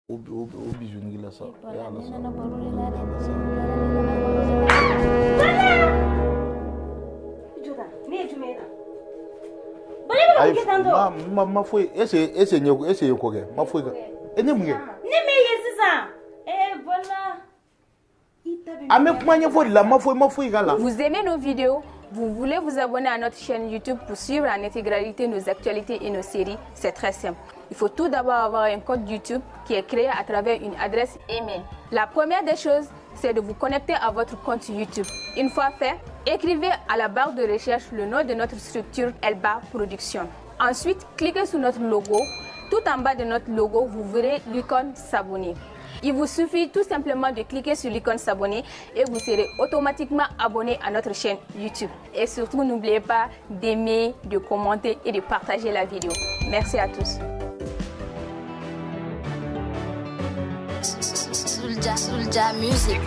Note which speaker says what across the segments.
Speaker 1: O bisou la sa.
Speaker 2: Ya ne nana baro de la dɛ. Jota, ne ye jumɛn ye tan? Bala bɛ ka mun kɛ tan tɔ?
Speaker 1: Ma foyi, ese ɲɛ ese ye ko kɛ, ma foyi kɛ. E ne mun kɛ?
Speaker 2: Ne m'e ye sisan. Eh Bala.
Speaker 1: An bɛ kuma ɲɛfɔ de la, ma foyi k'a la.
Speaker 3: Vous aimez nos vidéos? Vous voulez vous abonner à notre chaîne YouTube pour suivre en intégralité nos actualités et nos séries? C'est très simple. Il faut tout d'abord avoir un compte YouTube qui est créé à travers une adresse email. La première des choses, c'est de vous connecter à votre compte YouTube. Une fois fait, écrivez à la barre de recherche le nom de notre structure Elba Production. Ensuite, cliquez sur notre logo. Tout en bas de notre logo, vous verrez l'icône s'abonner. Il vous suffit tout simplement de cliquer sur l'icône s'abonner et vous serez automatiquement abonné à notre chaîne YouTube. Et surtout, n'oubliez pas d'aimer, de commenter et de partager la vidéo. Merci à tous.
Speaker 4: Soulja Music.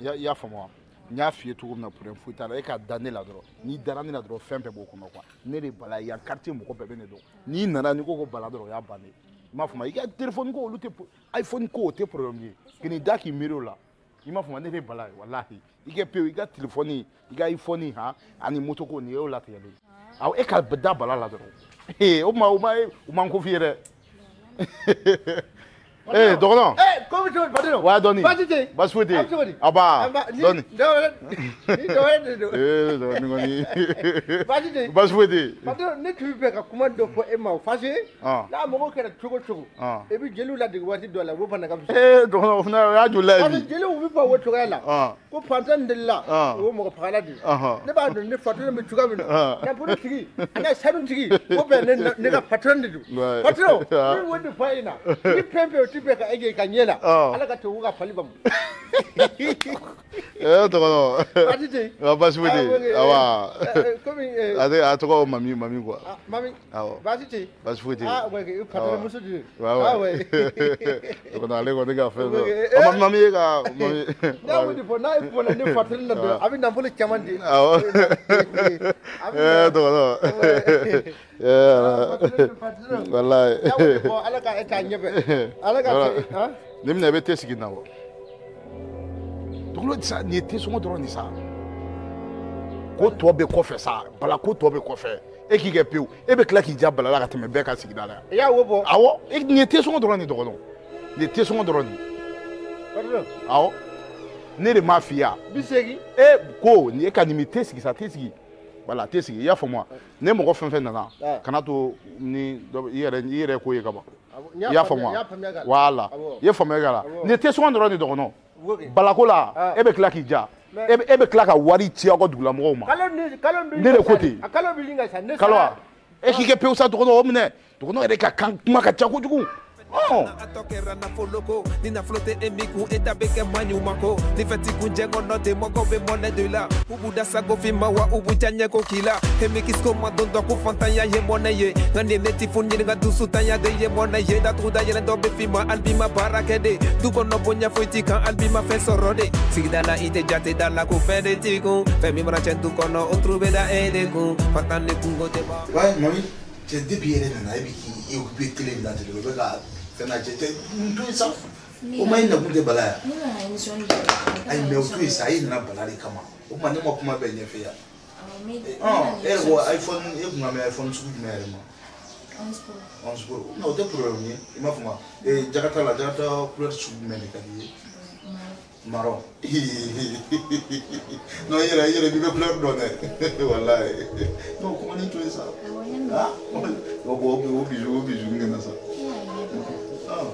Speaker 1: I y'a faamu wa? N y'a f'i ye cogo min na problème foyi t'a la, e ka da ne la dɔrɔn, n'i dara ne la dɔrɔn fɛn bɛɛ b'o kɔnɔ quoi. Ne de Bala ye yan quartier mɔgɔ bɛɛ bɛ ne dɔn. N'i nana n'i ko ko Bala dɔrɔn o y'a bannen ye. I m'a faamu, i ka téléphone ko olu tɛ iPhone ko o tɛ problème ye. K'i da k'i miiri o la. I m'a faamu, ne de Bala ye walahi. I kɛ pewu i ka téléphone i ka iPhone han ani moto ko nin y'o latigɛlen ye. Awɔ e ka da Bala la dɔrɔn. O ma o ma n ko f'i ye dɛ. Eh, dɔgɔnɔ.
Speaker 5: Eh, komi cogo di patron?
Speaker 1: Wa dɔɔni.
Speaker 5: Baasi tɛ yen.
Speaker 1: Baasi foyi tɛ yen.
Speaker 5: A bɛ cogo di?
Speaker 1: Aba, dɔɔni.
Speaker 5: Ni dɔ wɛrɛ de don.
Speaker 1: Eh, dɔɔni kɔni.
Speaker 5: Baasi tɛ yen.
Speaker 1: Baasi foyi tɛ yen.
Speaker 5: Patron, ne tun bɛ fɛ ka kuma dɔ fɔ e ma o parce que n'a mɔgɔ kɛra cogo cogo, i bɛ jeliw ladege waati dɔ la, o fana ka fisa.
Speaker 1: Eh, dɔgɔnɔ, o fana o y'a joli la ye bi.
Speaker 5: Parce que jeliw bɛ fɔ o cogoya la. Ko fantan de la, o mɔgɔ fagala de. Ne b'a dɔn ne patron bɛ cogoya min na. Nafolo tigi, ani sanu tigi, o bɛɛ ne ka patron de don. Patron, ne bɛ o de fɔ e ɲɛna. Ni fɛn fɛn o ti bɛn ka e ka ɲɛ la, ala ka tubabu ka fali bamu.
Speaker 1: Eh, dɔgɔnɔ.
Speaker 5: Baasi tɛ yen.
Speaker 1: Baasi foyi tɛ yen. Awa.
Speaker 5: Komi.
Speaker 1: A tɔgɔ Mami quoi.
Speaker 5: Mami.
Speaker 1: Awɔ.
Speaker 5: Baasi tɛ yen.
Speaker 1: Baasi foyi tɛ yen.
Speaker 5: Ah ouais, patron muso de don.
Speaker 1: Ah ouais. Dɔgɔnɔ ale kɔni ka fɛn dɔ. Mami ye ka mami.
Speaker 5: N'a y'o de fɔ, n'a ye fɔ ne patron na dɔrɔn, a bɛ nafolo caman di.
Speaker 1: Awɔ. Eh, dɔgɔnɔ. Eh, walayi.
Speaker 5: N'a y'o de fɔ, ala ka e taa ɲɛfɛ. Ala ka fɛ.
Speaker 1: Ne bɛna i bɛ te sigi na wa? Dɔgɔnɔ sa nin ye te sɔngɔ dɔrɔn de sa. Ko tɔ bɛ kɔfɛ sa, Bala ko tɔ bɛ kɔfɛ. E k'i kɛ pewu, e bɛ tila k'i ja Bala la ka tɛmɛ bɛɛ ka sigida la yan.
Speaker 5: I y'a wo bɔ.
Speaker 1: Awɔ, nin ye te sɔngɔ dɔrɔn de dɔgɔnɔ. Nin ye te sɔngɔ dɔrɔn de.
Speaker 5: Patron.
Speaker 1: Awɔ. Ne de m'a f'i ye wa?
Speaker 5: 80.
Speaker 1: E ko nin e ka nin te sigi sa, te sigi. Voilà, te sigi, i y'a faamu wa? Ne mɔgɔ fɛn fɛn nana, kana to ni i yɛrɛ ko ye ka ban. I y'a faamu wa? Voilà, i ye faamuya k'a la. Nin ye te sɔngɔ dɔrɔn de dɔgɔnɔ. Balako la, e bɛ tila k'i ja. E bɛ tila ka wari ci aw ka dugulamɔgɔw ma. Ne de ko ten. Kalo wa? E k'i kɛ pewu sa dɔgɔnɔ, o minɛ. Dɔgɔnɔ yɛrɛ ka kan kuma ka ca kojugu. Ouais, mami, cɛ depuis yɛrɛ nana e bɛ k'i occupé télé la télé o bɛ ka fɛn na cɛ n to yen sa o ma i nakun tɛ Bala yan. Ayi mais o to yen sa e nana Bala de kama o tuma ne ma kuma bɛɛ ɲɛfɛ yan. E yɛrɛ ko iPhone e kun ka mɛn iPhone sugu jumɛn yɛrɛ ma?
Speaker 2: 11 Pro.
Speaker 1: 11 Pro non o tɛ problème ye i m'a faamu wa? Jakarta la Jakarta couleur sugu jumɛn de ka di i ye? Marron. Non i yɛrɛ b'i bɛ couleur dɔn dɛ walayi. Non kuma ni to yen sa. Ah o bijou n kɛnɛ sa.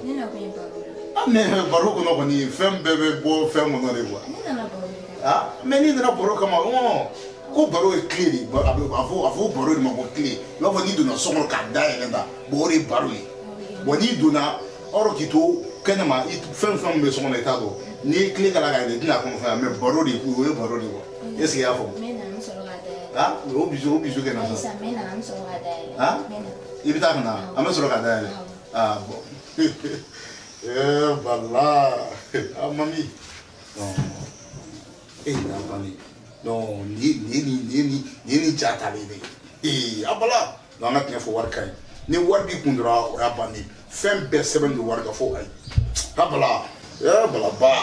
Speaker 2: Ne na kun ye baro de.
Speaker 1: Ah mais baro kɔnɔ kɔni fɛn bɛɛ bɛ bɔ fɛn kɔnɔ de quoi.
Speaker 2: Ne nana baro de kama.
Speaker 1: Ah mais n'i nana baro kama Ko baro ye clé de ye, a bɛ a fɔ baro de ma ko clé. I b'a fɔ n'i donna so kɔnɔ k'a dayɛlɛ tan, bon o de ye baro ye. Bon n'i donna or k'i to kɛnɛma, fɛn fɛn bɛ so kɔnɔ i t'a dɔn. N'i ye clé k'a la ka yɛlɛ i tɛna a kɔnɔ fɛn mais baro de o ye baro de ye quoi. Est ce que i y'a faamu?
Speaker 4: N bɛ na n bɛ sɔrɔ k'a dayɛlɛ.
Speaker 1: Ah o bijou kɛ na
Speaker 4: sisan.
Speaker 1: Sisan
Speaker 4: n bɛ na an bɛ sɔrɔ k'a dayɛlɛ.
Speaker 1: Ah i bɛ taa ka na an bɛ sɔrɔ k'a dayɛlɛ. Ah bon. Eh Bala, ah mami. Non. Eh na mami. Non, ni ja talen de. Eh a Bala, non an ka tiɲɛ fɔ wari ka ɲi. Ni wari b'i kun dɔrɔn o y'a bannen. Fɛn bɛɛ sɛbɛn don wari kan fo ayi. A Bala, eh Bala ba.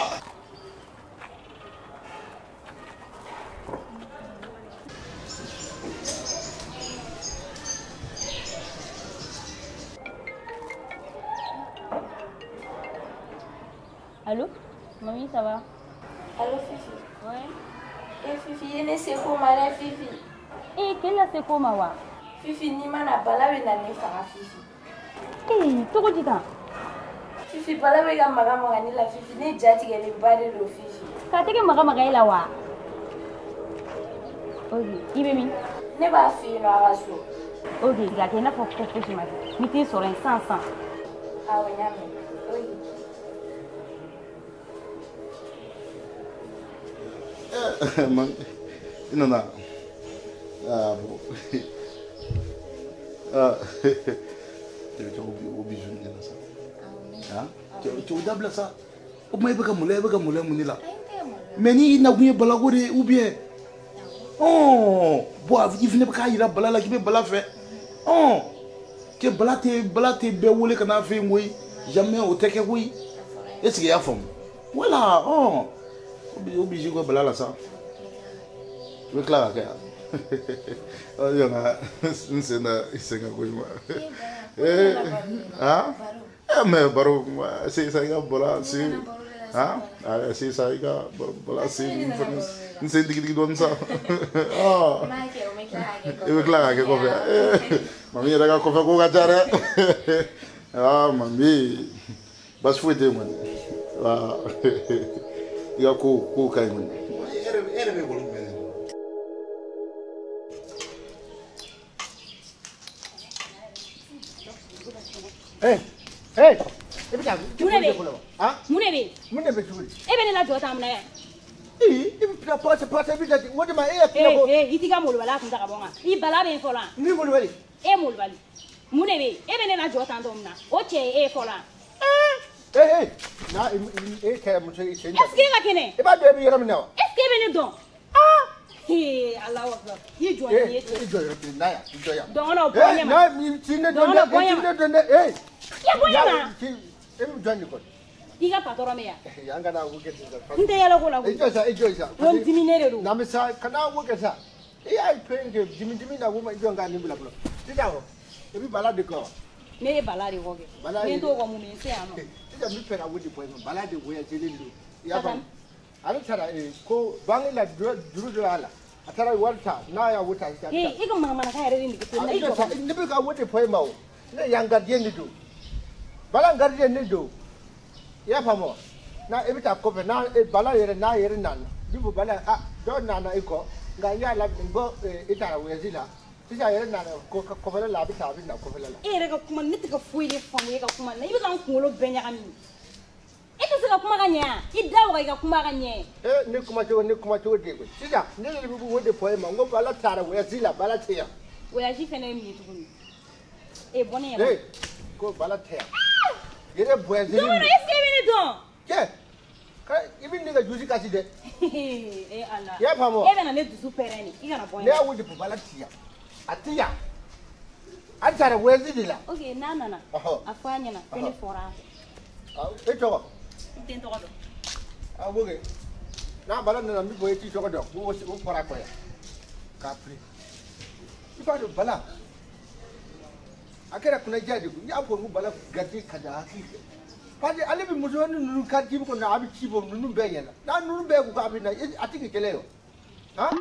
Speaker 2: Allô? Mamie, ça va?
Speaker 3: Allô, Fifi?
Speaker 2: Ouais.
Speaker 3: Eh, Fifi, i ye ne seko ma dɛ, Fifi.
Speaker 2: Eh, k'e lase ko ma wa?
Speaker 3: Fifi, n'i ma na, Bala bɛ na ne faga, Fifi.
Speaker 2: Eh, cogo di tan?
Speaker 3: Fifi, Bala bɛ ka maga maga ne la, Fifi. Ne ja tigɛlenba de don, Fifi.
Speaker 2: K'a tɛgɛ maga maga e la wa? Ok, i bɛ min?
Speaker 3: Ne b'a fɛ yen nɔ a ka so.
Speaker 2: Ok, k'a kɛ i n'a fɔ ko fosi ma kɛ. N bɛ t'i sɔrɔ yen sisan sisan.
Speaker 3: Awɔ, n y'a mɛn. Ok.
Speaker 1: Mami, i nana. Ah bon. Ah, cɛ o bijou nin na sa. Ah, cɛ o dabila sa. O tuma e bɛ ka maloya, e bɛ ka maloya mun de la? Mais n'i nakun ye balako de ye ou bien? Ɔn, bon i fana bɛ k'a yira Bala la k'i bɛ Bala fɛ. Ɔn, cɛ Bala tɛ bɛɛ wele ka n'a fɛ yen koyi. Jamais o tɛ kɛ koyi. Est ce que i y'a faamu? Voilà, ɔn. O bijou ka Bala la sa. I bɛ tila k'a kɛ yan. Ɔ nka n sen da i sen kan koyi ma. Eh, ah? Eh mais baro sisan i ka Bala sen. Ah? Sisan i ka Bala sen n sen digi digi dɔɔni sa. Ah. I bɛ tila k'a kɛ kɔfɛ. Mami yɛrɛ ka kɔfɛ ko ka ca dɛ. Ah mami. Baasi foyi tɛ yen kɔni. Ah. I ka ko ka ɲi kɔni. E yɛrɛ bɛ ekɔli jumɛn de la?
Speaker 5: Eh, eh, e bɛ taa
Speaker 2: Mun de bɛ yen?
Speaker 5: Ah?
Speaker 2: Mun de bɛ yen?
Speaker 5: Mun de bɛ cogo di?
Speaker 2: E bɛ ne lajɔ tan mun na yɛ?
Speaker 5: Ee, i bɛ tila pase pase i bɛ taa o de ma e y'a tila ko.
Speaker 2: Ee, i t'i ka molobaliya kun ta ka bɔ n kan. I bala bɛ yen fɔlɔ wa?
Speaker 5: Ni molobali.
Speaker 2: E molobali. Mun de bɛ yen? E bɛ ne lajɔ tan tɔ mun na? O cɛ ye e ye fɔlɔ wa?
Speaker 5: Eh, eh, na e kɛra muso ye sen.
Speaker 2: Est ce que e ka kɛnɛ?
Speaker 5: I b'a dɔn e bɛ yɔrɔ min na wa?
Speaker 2: Est ce que e bɛ ne dɔn? Ah! Ee, Alahu akibaru. I jɔ nin ye
Speaker 5: cɛ. I jɔ yɔrɔ kelen na yan, i jɔ yan.
Speaker 2: Dɔgɔnɔ bɔ ɲɛ ma.
Speaker 5: Na ci ne dɔn dɛ, ci ne dɔn dɛ, ee.
Speaker 2: I bɔ ɲɛ ma.
Speaker 5: E bɛ jɔn de kɔ?
Speaker 2: I ka patɔrɔn bɛ yan.
Speaker 5: An kana wo kɛ sisan.
Speaker 2: N tɛ yɛlɛ ko la koyi.
Speaker 5: I jɔ sa, i jɔ sa.
Speaker 2: Ko n diminen de don.
Speaker 5: Na bɛ sa, kana wo kɛ sa. I y'a fɛn kɛ dimi dimi na wo ma i jɔ n ka nin bila fɔlɔ. Sisan o, i bɛ Bala de kɔ wa?
Speaker 2: Ne ye Bala de kɔ kɛ. Ne t'o kɔ mun bɛ n se yan nɔ.
Speaker 5: Sisan n bɛ fɛ ka wo de fɔ i ma. Bala de voyagelen don. I y'a faamu? Ale taara ko banque la juru dɔ y'a la. A taara wari ta n'a y'a wo ta sisan.
Speaker 2: Ee, e ka manamanakan yɛrɛ de nege to n na. I jɔ.
Speaker 5: Ne bɛ ka wo de fɔ e ma o. Ne yan gardien de don. Bala gardien de don. I y'a faamu wa? Na e bɛ taa kɔfɛ n'a Bala yɛrɛ n'a yɛrɛ nana. Bi fɔ Bala ah dɔw nana i kɔ nka n y'a labɛn ko e taara voyage la. Sisan a yɛrɛ nana kɔfɛla la a bɛ taa a bɛ na kɔfɛla la.
Speaker 2: E yɛrɛ ka kuma ne tɛ ka foyi de faamu e ka kuma na. I bɛ ka n kunkolo bɛɛ ɲagami. E tɛ se ka kuma ka ɲɛ wa? I da waga i ka kuma ka ɲɛ.
Speaker 5: Ee ne kuma cogo de koyi. Sisan ne yɛrɛ bɛ o de fɔ e ma n ko Bala taara voyage la Bala tɛ yan.
Speaker 2: Voyage fɛnɛ ye mun ye tuguni? E bɔ ne ɲɛ.
Speaker 5: Ee ko Bala tɛ yan. Yɛrɛ voyage.
Speaker 2: Dɔgɔnɔ est ce que e bɛ ne dɔn?
Speaker 5: Cɛ i bɛ ne ka dusu kasi dɛ.
Speaker 2: Ee Ala.
Speaker 5: I y'a faamu wa?
Speaker 2: E bɛ na ne dusu pɛrɛn de. I kana bɔ n ɲɛ.
Speaker 5: Ne y'a wele ko Bala tɛ yan. A tɛ yan. An taara voyage de la.
Speaker 2: Ok n'a nana. A fɔ a ɲɛna ko ne fɔra a fɛ.
Speaker 5: E tɔgɔ?
Speaker 2: N tɛ n tɔgɔ dɔn.
Speaker 5: A b'o kɛ. N'a Bala nana n bɛ bɔ e t'i tɔgɔ dɔn. O fɔra a kɔ yan. K'a piri. I b'a dɔn Bala. A kɛra kunnaja de koyi. N y'a fɔ ko Bala garidi ka di hakili fɛ. Parce que ale bɛ musomanin ninnu quartier kɔnɔ a bɛ ci bɔ ninnu bɛɛ ɲɛna. N'a ninnu bɛɛ ko k'a bɛ na a tɛ kɛ kɛlɛ ye o. Han?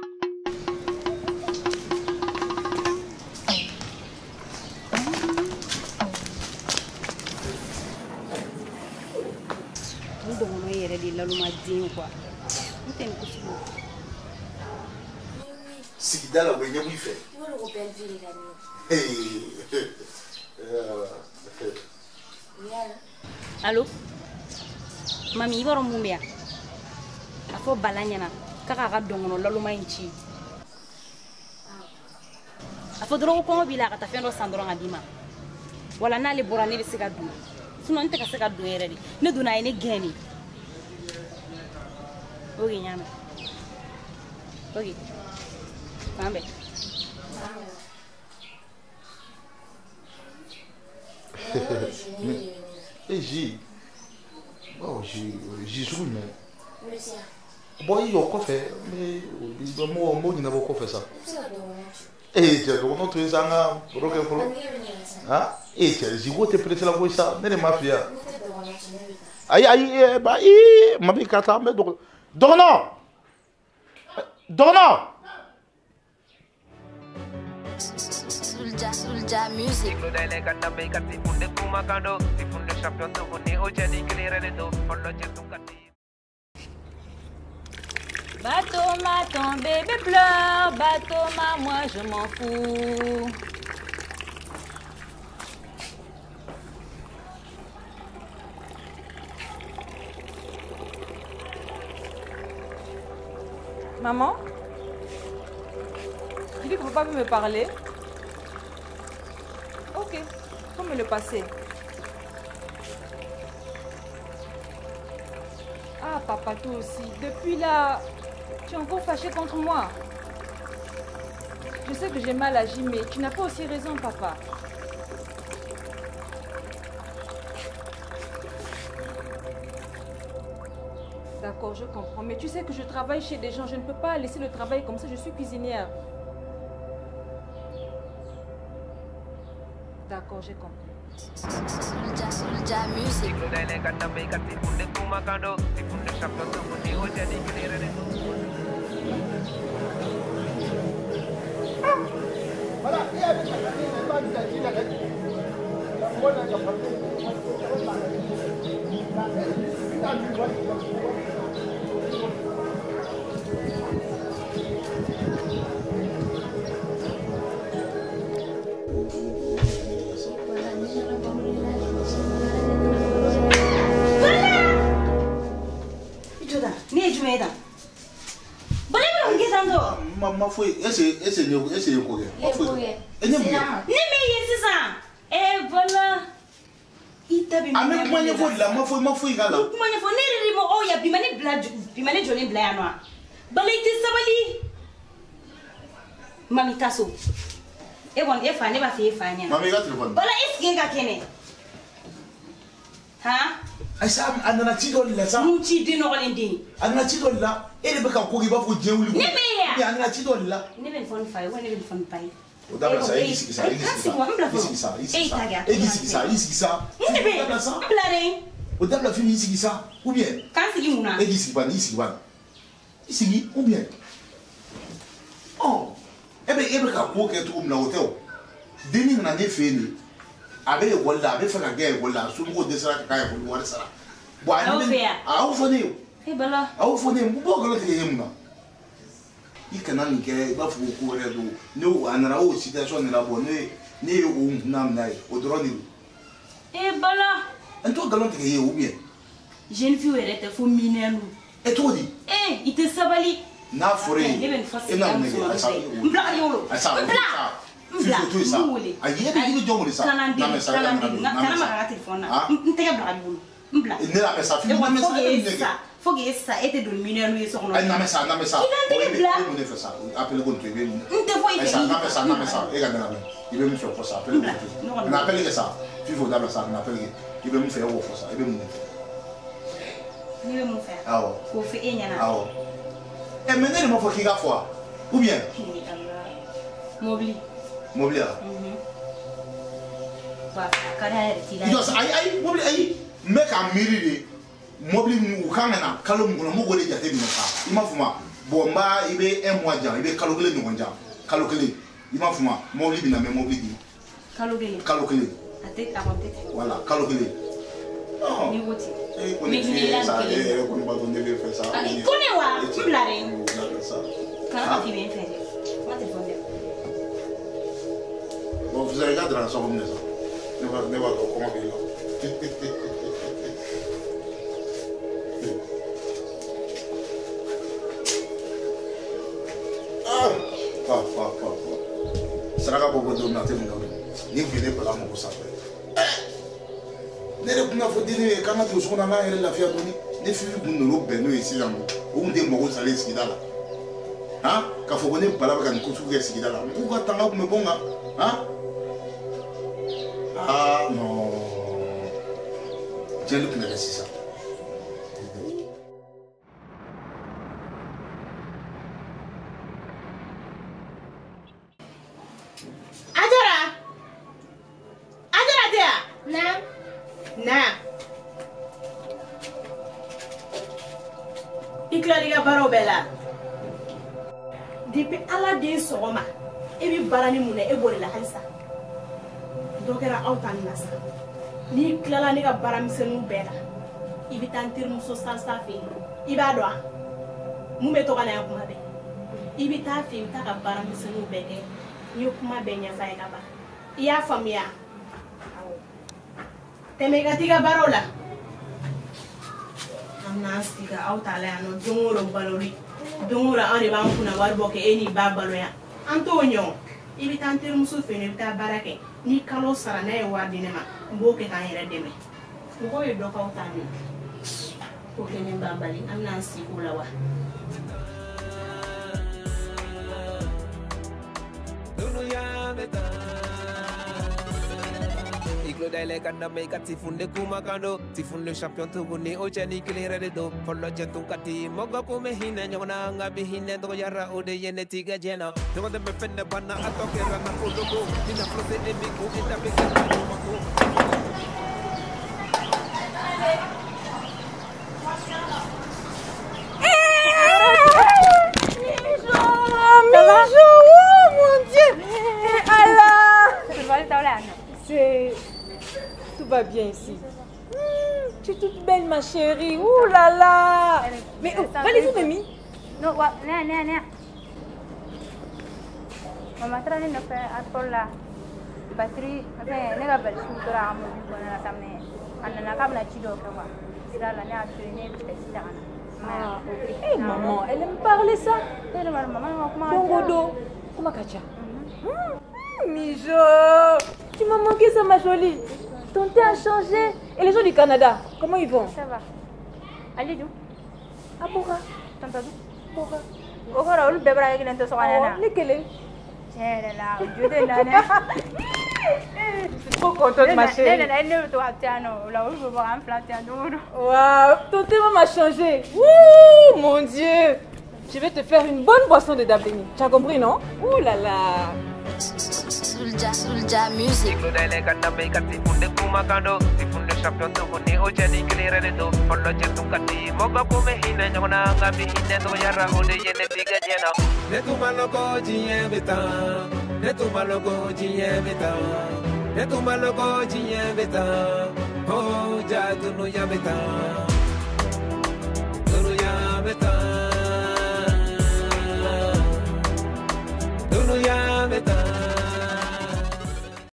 Speaker 2: N dɔgɔnɔ yɛrɛ de laloma den quoi. N tɛ nin ko sugu.
Speaker 1: Sigida la, u bɛ ɲɛbɔ i fɛ.
Speaker 4: I b'a dɔn ko belle vie de ka di ne ye.
Speaker 2: Allo? Mami, i b'a dɔn mun bɛ yan? A fɔ Bala ɲɛna k'a k'a ka dɔnkɔnɔ laloma in ci. A fɔ dɔrɔn ko kɔngɔ b'i la a ka taa fɛn dɔ san dɔrɔn ka d'i ma. Wala n'ale bɔra ne bɛ se ka don. Sinon n tɛ ka se ka don yɛrɛ de. Ne donna a ye ne gɛn de. Ok, n y'a mɛn. Ok. K'an bɛn.
Speaker 1: E ji. Bon, ji sugu jumɛn? Bon, i jɔ kɔfɛ, n b'o ɲɛnabɔ kɔfɛ sa. Ee cɛ dɔgɔnɔ to yen sa, an ka baro kɛ fɔlɔ. Han? Ee cɛ ziko tɛ pressé la koyi sa, ne de m'a f'i ye. Ayi ayi ba ee mami ka taa an bɛ dɔgɔnɔ. Dɔgɔnɔ.
Speaker 4: Soulja Music.
Speaker 3: Batoma, ton bébé pleure, Batoma, moi je m'en fous.
Speaker 6: Maman? Tu dis que papa veut me parler? Ok, faut me le passer. Ah papa, toi aussi, depuis là, tu es encore fâché contre moi. Je sais que j'ai mal agi, mais tu n'as pas aussi raison, papa. D'accord, je comprends. Mais tu sais que je travaille chez des gens. Je ne peux pas laisser le travail comme ça. Je suis cuisinière. D'accord, j'ai compris.
Speaker 4: Soulja Music.
Speaker 5: Voilà, il y a des
Speaker 1: Ma foyi ese ye ko kɛ. Ma foyi. E ne mun kɛ?
Speaker 2: Ne m'e ye sisan. Eh voilà. I ta bɛ.
Speaker 1: A bɛ kuma ɲɛfɔ de la, ma foyi k'a la.
Speaker 2: Kuma ɲɛfɔ ne yɛrɛ de ma aw ya bi ma ne bila bi ma ne jɔlen bila yan nɔ. Bala i tɛ sabali. Mami taa so. E kɔni e fa ne b'a fɛ e fa ɲɛna.
Speaker 1: Mami i ka téléphone.
Speaker 2: Bala est-ce que e ka kɛnɛ? Han?
Speaker 1: Ayisa a nana ci dɔ de la sa.
Speaker 2: Mun ci den nɔgɔlen den?
Speaker 1: A nana ci dɔ de la. E de bɛ ka ko kɛ i b'a fɔ diɲɛ wuli.
Speaker 2: Ne m'e ye wa?
Speaker 1: A nana ci dɔ de la.
Speaker 2: Ne bɛ nin fɔ n fa ye walima ne bɛ nin fɔ n ba ye.
Speaker 1: O dabila sa, e k'i sigi sa, e k'i sigi sa. I sigi sa, i sigi sa. E k'i sigi sa, i sigi sa.
Speaker 2: Mun de bɛ yen? N bila dɛ.
Speaker 1: O dabila Fifi, i sigi sa ou bien.
Speaker 2: K'an sigi mun na?
Speaker 1: E k'i sigi bani, i sigi bani. I sigi ou bien. Ɔ e bɛ ka ko kɛ cogo min na o tɛ o. Denni nana ne fɛ yen de. A bɛ ekɔli la, a bɛ fɛ ka kɛ ekɔli la, a somɔgɔw dɛsɛra ka k'a ekɔli wari sara. Bon a
Speaker 2: y'aw fɛ yan?
Speaker 1: A y'aw fɔ ne ye.
Speaker 2: E Bala.
Speaker 1: A y'o fɔ ne ye, n b'o nkalon tigɛ e ye mun na? I kana nin kɛ i b'a fɔ ko wɛrɛ don. Ne a nana o situation de la bon ne ye o kunna minɛ ye o dɔrɔn de don.
Speaker 2: E Bala.
Speaker 1: N t'o nkalon tigɛ e ye ou bien?
Speaker 2: Jeune fille yɛrɛ tɛ fo mineur.
Speaker 1: E cogo di?
Speaker 2: E i tɛ sabali.
Speaker 1: N'a fɔra e ye.
Speaker 2: Ne bɛ nin fɔ
Speaker 1: e bɛna mun de kɛ? Ayisa
Speaker 2: n bila ka di wolo.
Speaker 1: Ayisa
Speaker 2: n bila. N bila.
Speaker 1: Fifi to yen sa. Ayi e bɛ i bɛ jɔn wele sa?
Speaker 2: Kana n deli kana n deli kana maga n ka téléphone na. N tɛgɛ bila ka di wolo. N bila.
Speaker 1: Ne lamɛn sa Fifi lamɛn sa e bɛ mun de kɛ?
Speaker 2: Fo k'e sa e tɛ don mineur ye so kɔnɔ.
Speaker 1: Ayi lamɛn sa lamɛn sa.
Speaker 2: I ka n tɛgɛ bila.
Speaker 1: E bɛ mun de fɛ sa? Appel ko nin to yen i bɛ mun?
Speaker 2: N tɛ foyi fɛ.
Speaker 1: Ayisa lamɛn sa lamɛn sa e ka ne lamɛn. I bɛ min fɛ o fɔ sa appel ko nin to yen. Na appel kɛ sa. Fifi o dabila sa na appel kɛ. I bɛ min fɛ e k'o fɔ sa i bɛ mun de fɛ?
Speaker 2: Ne bɛ mun fɛ?
Speaker 1: Awɔ.
Speaker 2: K'o fɔ e ɲɛna.
Speaker 1: Awɔ. Ɛ mais ne de m'a fɔ k'i ka fɔ wa? Ou bien?
Speaker 2: Mobili.
Speaker 1: Mobili wa?
Speaker 2: Wa a ka d'ale yɛrɛ t'i la.
Speaker 1: I jɔ sa ayi ayi mobili ayi n bɛ k'a miiri de mobili min u kan ka na kalo min kɔnɔ n b'o de jate minɛ sa i m'a faamu wa? Bon n b'a i bɛ un mois jan i bɛ kalo kelen ɲɔgɔn jan kalo kelen i m'a faamu wa? Mobili bɛ na n bɛ mobili d'i ma.
Speaker 2: Kalo kelen.
Speaker 1: Kalo kelen.
Speaker 2: A tɛ a kɔni tɛ ten.
Speaker 1: Voilà kalo kelen.
Speaker 2: N'i ko ten.
Speaker 1: E kɔni fɛ sa e yɛrɛ kɔni b'a dɔn ne bɛ fɛ sa.
Speaker 2: Ko ne wa n bila dɛ. Kana k'i bɛ n fɛ dɛ. N ka téléphone.
Speaker 1: Bon, vous avez regardé dans la somme, ne va comment il là. Ah, ah, ah, ah. Saraka bobo don na te mun ni vene bala mɔgɔ sanfɛ. Ne yɛrɛ kun y'a fɔ denni ye k'an ka don so kɔnɔ an k'an yɛrɛ lafiya dɔɔni. Ne Fifi kun nan'o bɛn n'o ye sisan nɔ, o kun tɛ mɔgɔ salen sigida la. Han, k'a fɔ ko ne Bala bɛ ka nin ko sugu kɛ sigida la, mɔgɔw ka tanga kun bɛ bɔ n kan. Han? Ah non. Diɲɛ kun bɛ kɛ sisan.
Speaker 7: I tilala i ka baaraw bɛɛ la. Depuis Ala den sɔgɔma, e bɛ baara ni mun na, e b'o de la halisa. Dɔ kɛra aw ta nin na sa. N'i tilala ne ka baaramisɛnninw bɛɛ la, i bɛ taa n terimuso Salsa fɛ yen. I b'a dɔn wa? Mun bɛ to ka na yan kuma bɛɛ. I bɛ taa fɛ yen, i bɛ taa ka baaramisɛnninw bɛɛ kɛ. N ye kuma bɛɛ ɲɛf'a ye ka ban. I y'a faamuya? Awɔ. Tɛmɛ i ka t'i ka baaraw la. An bɛna sigi ka aw ta la yan nɔ don o don baloli don o don anw de b'an kunna wari bɔ kɛ e n'i ba balo yan an t'o ɲɛ o. I bɛ taa n terimuso fɛ yen nɔ, i bɛ taa baara kɛ ni kalo sara n'a ye wari di ne ma n b'o kɛ k'an yɛrɛ dɛmɛ. Mɔgɔw ye dɔ k'aw ta min ko kelen banbali an bɛna an sigi o la wa.
Speaker 8: Tifunde kumakando tifunde champion tuguni o cɛ ni kelen yɛrɛ de don fɔlɔ cɛ tun ka di mɔgɔ kun bɛ hinɛ ɲɔgɔn na nka bi hinɛ dɔgɔyara o de ye ne tigɛ diɲɛ na ɲɔgɔn tɛ bɛ fɛn de banna a tɔ kɛra nafolo ko ni nafolo tɛ e min kun e ta bɛ kɛ ɲuman ko.
Speaker 6: Mijo, oh mon Dieu! Allah! C'est... Tout va bien ici. Tu es toute belle, ma chérie. Ouh là là! Mais oh, valise où, Mimi?
Speaker 9: Non, ne, ne, ne. Maman, tu as fait la batterie. Enfin, ne va pas le la
Speaker 6: Ah, hey, maman, elle aime parler ça. Bongodo, comment Katia? Mijo, tu m'as manqué ça, ma jolie. Ton teint a changé. Et les gens du Canada, comment ils vont?
Speaker 9: Ça va. Allez, d'où?
Speaker 6: Abora.
Speaker 9: Tantôt.
Speaker 6: Bora.
Speaker 9: Okora, olu bebra avec l'intérêt sur la
Speaker 6: Oh, lesquels?
Speaker 9: Je
Speaker 6: suis trop contente, ma chérie. Waouh, ton thé m'a changé. Ouh, mon Dieu. Je vais te faire une bonne boisson de Dabeni. Tu as compris, non? Ouh là là.
Speaker 4: Soulja, Soulja Music.
Speaker 8: Oh,